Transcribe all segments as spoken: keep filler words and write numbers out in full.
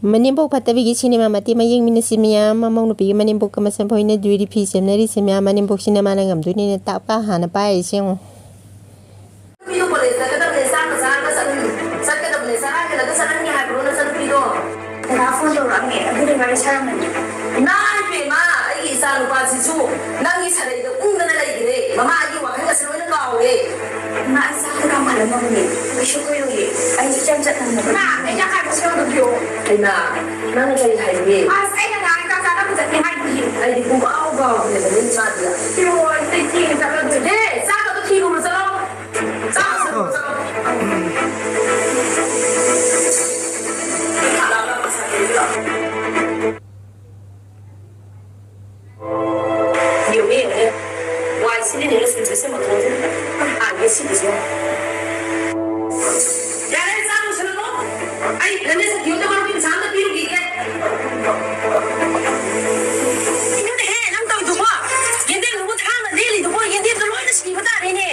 ꯃꯅꯦꯝꯕꯣꯛ ꯐꯠꯇꯕꯤꯒꯤ cinema ꯃꯇꯦꯛ ꯑꯃ ꯌꯦꯡꯃꯤꯟꯅꯁꯤ ꯃꯌꯥꯝ꯫ ꯃꯃꯧ ꯅꯨꯄꯤꯒꯤ ꯃꯅꯦꯝꯕꯣꯛꯀ ꯃꯁꯝ ꯐꯣꯏꯅ ꯖꯨꯔꯤ ꯐꯤ ꯁꯦꯝꯅꯔꯤꯁꯦ ꯃꯌꯥꯝ꯫ ꯃꯅꯦꯝꯕꯣꯛꯁꯤꯅ ꯃꯥꯅ ꯉꯝꯗꯣꯏꯅꯦꯅ ꯇꯥꯛꯄ ꯍꯥꯟꯅ ꯄꯥꯏꯔꯤꯁꯦ ꯌꯦꯡꯉꯣ꯫ ꯅꯨꯄꯤꯗꯣ ꯀꯣꯂꯦꯖ ꯆꯠꯀꯗꯕꯅꯦ, ꯆꯥꯛꯀ ꯆꯥꯔꯒ ꯆꯠꯍꯟ-, ꯆꯠꯀꯗꯕꯅꯦ꯫ ꯆꯔꯥ ꯍꯦꯜꯂꯒ ꯆꯠꯍꯟꯒꯦ ꯍꯥꯏꯕ꯭ꯔꯣ ꯅꯆꯥꯅꯨꯄꯤꯗꯣ? ꯗꯗꯥ ꯐꯣꯟ ꯇꯧꯔꯛꯑꯝꯃꯦ, ꯑꯗꯨꯒꯤ ꯋꯥꯔꯤ ꯁꯥꯔꯝꯕꯅꯦ꯫ ꯏꯃꯥ ꯏꯕꯦꯝꯃ, ꯑꯩꯒꯤ ꯏꯆꯥ ꯅꯨꯄꯥꯁꯤꯁꯨ ꯅꯪꯒꯤ ꯁꯔꯩꯗ ꯎꯪꯗꯅ ꯂꯩꯈ꯭ꯔꯦ꯫ ꯃꯃꯥꯒꯤ ꯋꯥꯍꯩꯒꯁꯦ ꯂꯣꯏꯅ ꯀꯥꯎꯔꯦ꯫ ꯏꯃꯥ, ꯑꯩ ꯆꯥꯛꯇ ꯀꯥꯝꯍꯜꯂꯝꯃꯕꯅꯦ꯫ ꯀꯩꯁꯨ ꯀꯨꯏꯔꯣꯏꯌꯦ꯫ ꯑꯩ ꯏꯆꯝ ꯆꯝꯅ ꯏꯃꯥ, ꯑꯩ ꯆꯥꯛ ꯍꯥꯏꯕꯁꯦ ꯍꯧꯗꯣꯛꯄꯤꯌꯣ꯫ ꯀꯩꯅꯥ, ꯅꯪꯅ ꯀꯔꯤ ꯍꯥꯏꯕꯤꯌꯦ? ꯑꯁ, ꯑꯩꯅ ꯉꯔꯥꯡ ꯆꯥꯛ ꯆꯥꯅꯕ ꯆꯠꯅꯤ ꯍꯥꯏꯕꯗꯨꯗꯤ꯫ ꯑꯩꯗꯤ ꯄꯨꯡꯀꯥꯎ ꯀꯥꯎꯈ꯭ꯔꯦꯗ, ꯅꯪ ꯆꯥꯗ꯭ꯔꯤꯗ꯫ ꯐꯤꯔꯣꯜ ꯑꯇꯩ ꯊꯤꯕ ꯆꯠꯂꯗꯣꯏꯅꯦ꯫ ꯑꯦ, ꯆꯥꯛꯀꯗꯣ ꯊꯤꯔꯨꯔꯣ ꯆꯠꯂꯣ꯫ ꯆꯥꯛ ꯊꯤꯔꯨꯔꯣ ꯆꯠꯂꯣ꯫ ꯌꯦꯡꯉꯨꯅꯦ, ꯌꯦꯡꯉꯨꯅꯦ꯫ ꯋꯥꯏ ꯁꯤꯠꯂꯤꯅꯦꯅ ꯁꯨꯝ ꯁꯦꯝꯃꯛꯇ꯭ꯔꯣ? ꯑꯥ, ꯌꯦꯠ ꯁꯤꯠꯂꯤꯁꯦ ꯌꯦꯡꯉꯣ꯫ ꯌꯥꯔꯦ, ꯆꯥꯛ ꯂꯣꯏꯁꯜꯂꯝꯃꯣ꯫ ꯑꯩ ꯅꯅꯦ ꯁꯈꯤꯌꯣꯗ ꯃꯔꯨꯞ ꯏꯟꯁꯥꯡꯗ ꯄꯤꯔꯨꯈꯤꯒꯦ꯫ ꯀꯩꯅꯣꯅꯦꯍꯦ, ꯅꯪ ꯇꯧꯔꯤꯗꯨꯕꯣ? ꯌꯦꯟꯗꯦꯝꯗꯨꯕꯨ ꯊꯥꯡꯅ ꯂꯦꯜꯂꯤꯗꯨꯕꯣ? ꯌꯦꯟꯗꯦꯝꯗꯣ ꯂꯣꯏꯅ ꯁꯤꯕ ꯇꯥꯔꯦꯅꯦ꯫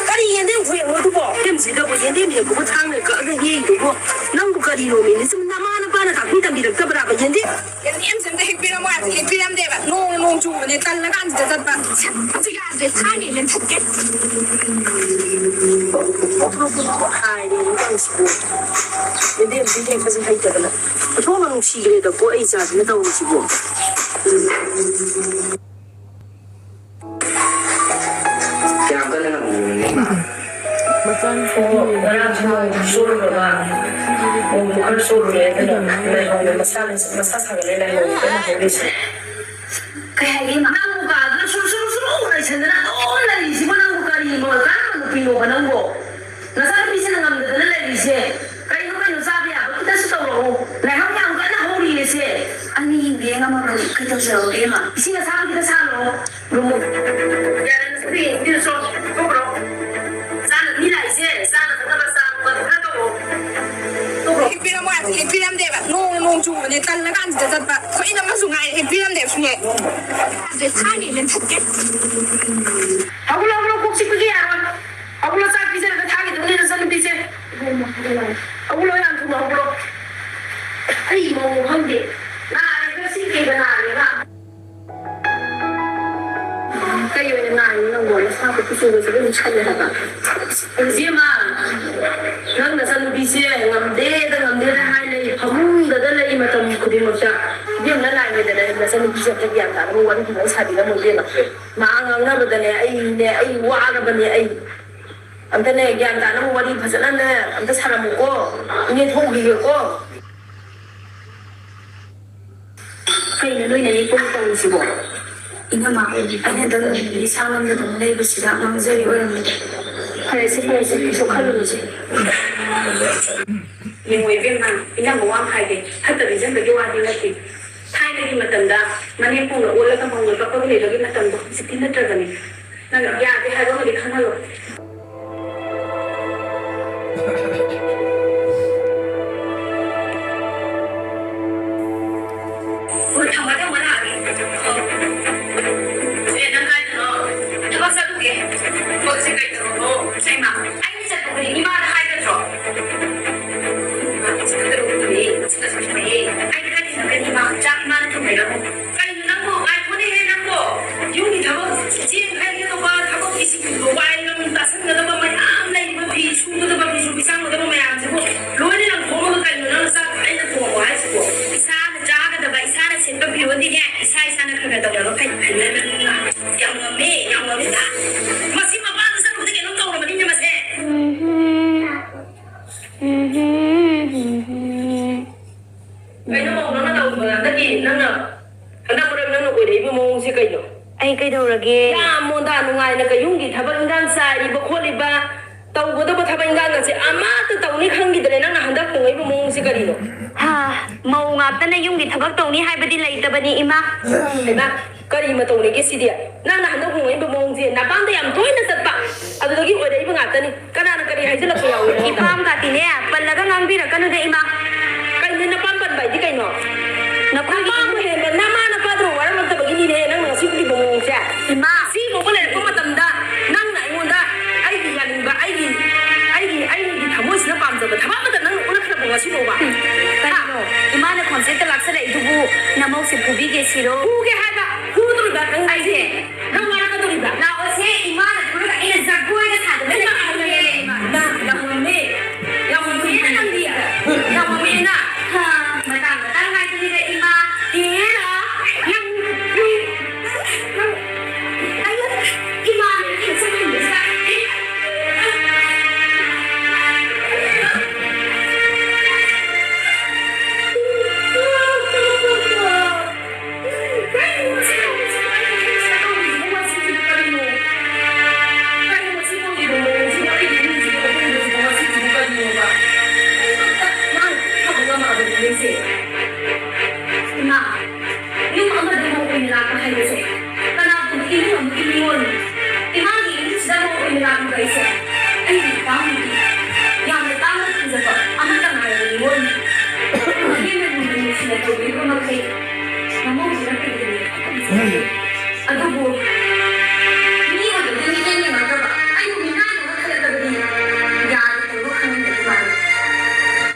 ꯀꯔꯤ ꯌꯦꯟꯗꯦꯝ ꯈꯨꯌꯦꯡꯅꯣ ꯑꯗꯨꯕꯣ? ꯌꯦꯟꯗꯦꯝꯁꯤꯗꯕꯨ ꯌꯦꯟꯗꯦꯝ ꯍꯦꯛꯄꯕꯨ ꯊꯥꯡꯅ ꯀꯛꯑꯒ ꯍꯦꯛꯏꯗꯨꯕꯣ? ꯅꯪꯕꯨ ꯀꯔꯤꯅꯣꯃꯤ? ꯅꯆꯤꯟ ꯅꯃꯥ ꯅꯄꯥꯅ ꯇꯥꯛꯄꯤ ꯇꯝꯕꯤꯔꯛꯇꯕ꯭ꯔꯥꯕ ꯌꯦꯟꯗꯦꯝ? ꯌꯦꯟꯗꯦꯝꯁꯦ ꯑꯝꯇ ꯍꯦꯛꯄꯤꯔꯝꯃꯣ ꯍꯥꯏꯕꯗꯤ ꯍꯦꯛꯄꯤꯔꯝꯗꯦꯕ꯫ ꯅꯣꯡꯅ ꯅꯣꯡ ꯆꯨꯕꯅꯦ, ꯇꯜꯂ ꯀꯥꯟꯁꯤꯗ ꯆꯠꯄ꯫ ꯁꯛ ꯍꯧꯖꯤꯛ ꯌꯥꯗ꯭ꯔꯦ, ꯊꯥꯡꯅ ꯂꯦꯟꯊꯠꯀꯦ꯫ ꯍꯥꯏꯔꯦ ꯅꯪꯁꯤꯕꯨ꯫ ꯌꯦꯟꯗꯦꯝꯁꯤ ꯍꯦꯛꯄꯁꯨ ꯍꯩꯇꯗꯅ꯫ ꯑꯣꯟꯊꯣꯛꯅ ꯅꯨꯡꯁꯤꯈ꯭ꯔꯦꯗꯀꯣ ꯑꯩ ꯏꯆꯥꯁꯤꯅ ꯇꯧꯔꯤꯁꯤꯕꯨ꯫ ꯀꯌꯥꯝ ꯀꯟꯅ ꯉꯝꯗ꯭ꯔꯤꯕꯅꯣ ꯏꯃꯥ? ꯃꯆꯥꯅꯨꯄꯤꯒꯤ ꯑꯣ, ꯉꯔꯥꯡꯁꯨ ꯅꯣꯡ ꯆꯣꯠꯂꯨꯔꯕ? ꯅꯣꯡꯗꯣ ꯈꯔ ꯆꯣꯠꯂꯨꯔꯦ, ꯑꯗꯨꯅ ꯂꯥꯏꯍꯧꯗꯣ ꯃꯁꯥ, ꯃꯁꯥ ꯁꯥꯒꯠꯂꯦ, ꯂꯥꯏꯍꯧ ꯀꯟꯅ ꯍꯧꯔꯤꯁꯦ꯫ ꯀꯩ ꯍꯥꯏꯒꯦ ꯏꯃꯥ? ꯅꯪꯕꯨ ꯀꯥꯗꯨꯗ ꯁꯨꯔꯨ ꯁꯨꯔꯨ ꯁꯨꯔꯨ ꯂꯩꯁꯟꯗꯅ ꯑꯗꯨꯝ ꯂꯩꯔꯤꯁꯤꯕꯣ? ꯅꯪꯕꯨ ꯀꯔꯤꯅꯣ? ꯀꯔꯝꯕ ꯅꯨꯄꯤꯅꯣꯕ ꯅꯪꯕꯣ? ꯅꯆꯥꯅꯨꯄꯤꯁꯤꯅ ꯉꯝꯗꯗꯅ ꯂꯩꯔꯤꯁꯦ꯫ ꯀꯩꯅꯣ, ꯀꯩꯅꯣ, ꯆꯥꯕ ꯌꯥꯕ ꯈꯤꯇꯁꯨ ꯇꯧꯔꯛꯑꯣ꯫ ꯂꯥꯏꯍꯧ ꯌꯥꯝ ꯀꯟꯅ ꯍꯧꯔꯤꯌꯦ ꯁꯦ꯫ ꯑꯅꯤ ꯂꯦꯡꯉꯝꯃꯕꯅꯤ, ꯀꯩꯗꯧꯖꯔꯛꯑꯣꯒꯦ ꯏꯃꯥ? ꯏꯁꯤꯡ ꯑꯁꯥꯕ ꯈꯤꯇ ꯁꯥꯍꯜꯂꯛꯑꯣ꯫ ꯌꯥꯔꯦ, ꯅꯆꯥꯅꯨꯄꯤ, ꯏꯔꯨꯖꯧ, ꯊꯣꯛꯈ꯭ꯔꯣ꯫ ꯆꯥꯅ, ꯃꯤ ꯂꯥꯛꯏꯁꯦ, ꯆꯥꯅ ꯊꯛꯅꯕ ꯆꯥ ꯅꯨꯡ ꯈꯔ ꯇꯧꯔꯣ꯫ ꯊꯣꯛꯈ꯭ꯔꯣ꯫ ꯍꯦꯛꯄꯤꯔꯝꯃꯣ ꯍꯥꯏꯕ, ꯍꯦꯛꯄꯤꯔꯝꯗꯦꯕ꯫ ꯅꯣꯡꯅ ꯅꯣꯡ ꯆꯨꯕꯅꯦ, ꯇꯜꯂ ꯀꯥꯟꯁꯤꯗ ꯆꯠꯄ꯫ ꯈꯣꯏꯅ ꯑꯃꯁꯨ ꯉꯥꯏꯔꯦ, ꯍꯦꯛꯄꯤꯔꯝꯗꯦꯕ ꯁꯨꯡꯍꯦꯛ꯫ ꯌꯥꯗ꯭ꯔꯦ, ꯊꯥꯡꯅ ꯂꯦꯟꯊꯠꯀꯦ꯫ ꯍꯧꯒꯠꯂꯣ, ꯍꯧꯒꯠꯂꯣ, ꯀꯣꯛ ꯆꯤꯛꯄꯒꯤ ꯌꯥꯔꯣꯏ꯫ ꯍꯧꯒꯠꯂꯣ, ꯆꯥꯛ ꯄꯤꯖꯔꯒ ꯊꯥꯈꯤꯗꯧꯅꯦ ꯅꯆꯥꯅꯨꯄꯤꯁꯦ꯫ ꯍꯧꯒꯠꯂꯣ, ꯌꯥꯝ ꯊꯨꯅ ꯍꯧꯒꯠꯂꯣ꯫ ꯈꯪꯗꯦ꯫ ꯅꯥꯔꯤꯕ ꯁꯤ ꯀꯩꯗ ꯅꯥꯔꯤꯕ? ꯀꯩ ꯑꯣꯏꯅ ꯅꯥꯔꯤꯅꯣ ꯅꯪꯕꯣ? ꯅꯁꯥꯗꯣ ꯀꯨꯆꯨꯒꯁꯦ ꯂꯣꯏ ꯃꯨꯁꯜꯂꯦ ꯍꯥꯏꯕ꯫ ꯏꯕꯦꯝꯃ, ꯅꯪ ꯅꯆꯟꯅꯨꯄꯤꯁꯦ ꯉꯝꯗꯦꯗ ꯉꯝꯗꯦꯗ ꯍꯥꯏ ꯂꯩ, ꯐꯃꯨꯡꯗꯗ ꯂꯩ ꯃꯇꯝ ꯈꯨꯗꯤꯡꯃꯛꯇ꯫ ꯏꯕꯦꯝꯃ, ꯅꯪ ꯂꯥꯏꯉꯩꯗꯅꯦ ꯅꯆꯟꯅꯨꯄꯤꯁꯦ ꯑꯝꯇ ꯒ꯭ꯌꯥꯟ ꯇꯥꯅꯕ ꯋꯥꯔꯤ ꯐꯖꯅ ꯁꯥꯕꯤꯔꯝꯃꯣ ꯏꯕꯦꯝꯃ꯫ ꯃꯥ ꯉꯥꯡꯅꯕꯗꯅꯦ ꯑꯩꯅꯦ, ꯑꯩ ꯋꯥꯔꯕꯅꯦ ꯑꯩ꯫ ꯑꯝꯇꯅꯦ ꯒ꯭ꯌꯥꯟ ꯇꯥꯅꯕ ꯋꯥꯔꯤ ꯐꯖꯅꯅꯦ ꯑꯝꯇ ꯁꯥꯔꯝꯃꯨꯀꯣ꯫ ꯏꯅꯦ ꯊꯣꯛꯎꯈꯤꯒꯦꯀꯣ꯫ ꯀꯩꯅꯣ ꯅꯣꯏꯅ ꯅꯤꯄꯨꯡ ꯇꯧꯔꯤꯁꯤꯕꯣ? ꯏꯅꯝꯃ, ꯑꯩꯅ ꯍꯟꯗꯛ ꯅꯨꯃꯤꯠ ꯅꯤꯁꯥ ꯂꯝꯗ ꯑꯗꯨꯝ ꯂꯩꯕꯁꯤꯗ ꯃꯥꯡꯖꯔꯤ ꯑꯣꯏꯔꯝꯃꯗꯤ꯫ ꯐꯔꯦꯁꯦ, ꯐꯔꯦꯁꯦ, ꯀꯩꯁꯨ ꯈꯜꯂꯨꯅꯨꯁꯦ꯫ ꯌꯦꯡꯉꯣ ꯏꯕꯦꯝꯃ, ꯏꯅꯝꯃ ꯋꯥ ꯑꯃ ꯍꯥꯏꯒꯦ, ꯐꯠꯇ ꯅꯤꯡꯖꯪꯕꯒꯤ ꯋꯥꯗꯤ ꯅꯠꯇꯦ꯫ ꯊꯥꯏꯅꯒꯤ ꯃꯇꯝꯗ ꯃꯅꯦꯝꯄꯣꯛꯅ ꯑꯣꯜꯂꯒ ꯃꯧꯅ ꯀꯞꯄꯒ ꯂꯩꯕꯒꯤ ꯃꯇꯝꯗꯣ ꯍꯧꯖꯤꯛꯇꯤ ꯅꯠꯇ꯭ꯔꯕꯅꯤ꯫ ꯅꯪ ꯌꯥꯗꯦ ꯍꯥꯏꯕ ꯑꯃꯗꯤ ꯈꯪꯍꯜꯂꯣ꯫ ꯍꯣꯏ, ꯊꯝꯃꯣ, ꯊꯝꯃꯣ, ꯂꯥꯛꯑꯒꯦ꯫ ꯑꯦ, ꯅꯪ ꯀꯥꯏꯗꯅꯣ? ꯊꯕꯛ ꯆꯠꯂꯨꯒꯦ꯫ ꯊꯕꯛꯁꯦ ꯀꯩ ꯊꯕꯛꯅꯣ? ꯍꯩꯃꯥ, ꯑꯩꯅ ꯆꯠꯄ ꯈꯨꯗꯤꯡ ꯏꯃꯥꯗ ꯍꯥꯏꯒꯗ꯭ꯔꯣ? ꯏꯃꯥ, ꯆꯠꯀꯗꯧꯕꯅꯦ, ꯆꯠꯀꯗꯧꯕꯅꯦ꯫ ꯑꯩ ꯈꯔ ꯊꯦꯡꯅꯒꯅꯤ, ꯏꯃꯥ꯫ ꯆꯥꯛ ꯏꯃꯥꯅ ꯊꯣꯡꯕꯤꯔꯝꯃꯣ꯫ ꯀꯩꯅꯣ ꯅꯪꯕꯣ? ꯉꯥꯏꯈꯣꯅꯦꯍꯦ ꯅꯪꯕꯣ꯫ ꯌꯨꯝꯒꯤ ꯊꯕꯛ ꯆꯦꯡ ꯍꯩꯒꯗꯧꯕ, ꯊꯕꯛꯀꯤ ꯁꯤꯡꯗꯣ ꯋꯥꯏꯔꯝ ꯇꯥꯁꯟꯒꯗꯕ ꯃꯌꯥꯝ ꯂꯩꯕ, ꯐꯤ ꯁꯨꯒꯗꯕ, ꯐꯤꯁꯨ ꯐꯤꯁꯥꯝꯒꯗꯕ ꯃꯌꯥꯝꯁꯤꯕꯨ ꯂꯣꯏꯅ ꯂꯪꯊꯣꯛꯑꯒ ꯀꯩꯅꯣ ꯅꯪ ꯆꯥꯛ ꯑꯩꯅ ꯊꯣꯡꯉꯣ ꯍꯥꯏꯁꯤꯕꯣ? ꯏꯁꯥꯅ ꯆꯥꯒꯗꯕ, ꯏꯁꯥꯅ ꯁꯦꯠꯄ ꯐꯤꯔꯣꯜꯗꯤꯅꯦ, ꯏꯁꯥ ꯏꯁꯥꯅ ꯈꯔ ꯈꯔ ꯇꯧꯔꯒ ꯐꯩ꯫ ꯌꯥꯝ ꯉꯝꯃꯦ, ꯌꯥꯝ ꯉꯝꯃꯦ꯫ ꯃꯁꯤ ꯃꯄꯥꯟꯗ ꯆꯠꯂꯨꯕꯗ ꯀꯩꯅꯣꯝ ꯇꯧꯔꯕꯅꯤꯅꯦ ꯃꯁꯦ꯫ ꯀꯩꯅꯣ ꯃꯧ ꯅꯪꯅ ꯇꯧꯔꯤꯕ ꯍꯟꯗꯛꯀꯤ ꯅꯪꯅ, ꯍꯟꯗꯛ ꯃꯔꯛ ꯅꯪꯅ ꯑꯣꯏꯔꯛꯏꯕ ꯃꯑꯣꯡꯁꯦ ꯀꯩꯅꯣ? ꯑꯩ ꯀꯩꯗꯧꯔꯒꯦ? ꯌꯥꯝ ꯃꯣꯟꯗꯥ ꯅꯨꯡꯉꯥꯏꯅ ꯀꯌꯨꯝꯒꯤ ꯊꯕꯛ ꯏꯟꯈꯥꯡ ꯆꯥꯏꯔꯤꯕ ꯈꯣꯠꯂꯤꯕ, ꯇꯧꯒꯗꯕ ꯊꯕꯛ ꯏꯟꯈꯥꯡꯒꯁꯦ ꯑꯃꯠꯇ ꯇꯧꯅꯤ ꯈꯪꯈꯤꯗ꯭ꯔꯦ꯫ ꯅꯪꯅ ꯍꯟꯗꯛ ꯍꯣꯡꯉꯛꯏꯕ ꯃꯑꯣꯡꯁꯦ ꯀꯔꯤꯅꯣ? ꯍꯥ, ꯃꯧ ꯉꯥꯛꯇꯅ ꯌꯨꯝꯒꯤ ꯊꯕꯛ ꯇꯧꯅꯤ ꯍꯥꯏꯕꯗꯤ ꯂꯩꯇꯕꯅꯤ, ꯏꯃꯥ꯫ ꯍꯩꯃꯥ, ꯀꯔꯤ ꯃꯇꯧꯅꯤꯒꯦ ꯁꯤꯗꯤ? ꯅꯪꯅ ꯍꯟꯗꯛ ꯍꯣꯡꯉꯛꯏꯕ ꯃꯑꯣꯡꯁꯦ ꯅꯄꯥꯝꯗ ꯌꯥꯝ ꯇꯣꯏꯅ ꯆꯠꯄ, ꯑꯗꯨꯗꯒꯤ ꯑꯣꯏꯔꯛꯏꯕ ꯉꯥꯛꯇꯅꯤ꯫ ꯀꯅꯥꯅ ꯀꯔꯤ ꯍꯥꯏꯖꯤꯜꯂꯛꯄ ꯌꯥꯎꯏ ꯅꯉꯣꯟꯗ? ꯏꯄꯥꯝ ꯀꯥꯇꯤꯅꯦ, ꯄꯜꯂꯒ ꯉꯥꯡꯕꯤꯔꯛꯀꯅꯨꯗ, ꯏꯃꯥ꯫ ꯀꯩꯅꯣ ꯅꯄꯥꯝ ꯄꯟꯕ ꯍꯥꯏꯗꯤ ꯀꯩꯅꯣ? ꯅꯈꯣꯏꯒꯤ ꯅꯄꯥꯝꯕꯨ ꯍꯦꯟꯕ, ꯅꯃꯥ ꯅꯄꯥꯗꯨꯅ ꯋꯥꯔꯝꯃꯛꯇꯕꯒꯤꯅꯤꯅꯦ ꯅꯪꯅ ꯉꯁꯤ ꯎꯠꯂꯤꯕ ꯃꯑꯣꯡꯁꯦ꯫ ꯏꯃꯥ꯫ ꯁꯤ ꯐꯥꯎꯕ ꯂꯩꯔꯛꯄ ꯃꯇꯝꯗ ꯅꯪꯅ ꯑꯩꯉꯣꯟꯗ ꯑꯩꯒꯤ ꯌꯥꯅꯤꯡꯕ, ꯑꯩꯒꯤ, ꯑꯩꯒꯤ, ꯑꯩꯒꯤ ꯊꯃꯣꯏꯁꯤꯅ ꯄꯥꯝꯖꯕ ꯊꯕꯛ ꯑꯃꯠꯇ ꯅꯪꯅ ꯎꯠꯂꯛꯇ꯭ꯔꯕꯣ ꯉꯁꯤ ꯐꯥꯎꯕ? ꯀꯔꯤꯅꯣ? ꯏꯃꯥꯅ ꯈꯣꯟ ꯐꯨꯕꯤꯒꯦ ꯁꯤꯔꯣ? ꯐꯨꯒꯦ ꯍꯥꯏꯕ, ꯐꯨꯗꯣꯔꯤꯕ ꯅꯪ ꯑꯩꯁꯦ? ꯅꯪ ꯋꯥꯔꯛꯀꯗꯣꯔꯤꯕ? ꯂꯥꯛꯑꯣꯁꯦ, ꯏꯃꯥꯅ ꯐꯨꯔꯒ ꯑꯩꯅ ꯖꯒꯣꯏꯒ ꯁꯥꯗꯅ ꯏꯃꯥ, ꯂꯩꯔꯒꯦ꯫ ꯏꯃꯥ, ꯌꯥꯝ ꯉꯝꯃꯦ, ꯌꯥꯝ ꯉꯝꯃꯦꯅ ꯅꯪꯗꯤ꯫ ꯌꯥꯝ ꯉꯝꯃꯦꯅ꯫ ꯍꯥ, ꯃꯇꯥꯡ ꯃꯇꯥꯡ ꯍꯥꯏꯗꯨꯅꯤꯗ ꯏꯃꯥ꯫ ꯍꯦꯔꯥ, ꯅꯪ, ꯅꯪ, ꯅꯪ, ꯑꯩ, ꯏꯃꯥ, ꯅꯪ ꯆꯠꯈ꯭ꯔꯤꯕꯁꯤꯗ꯫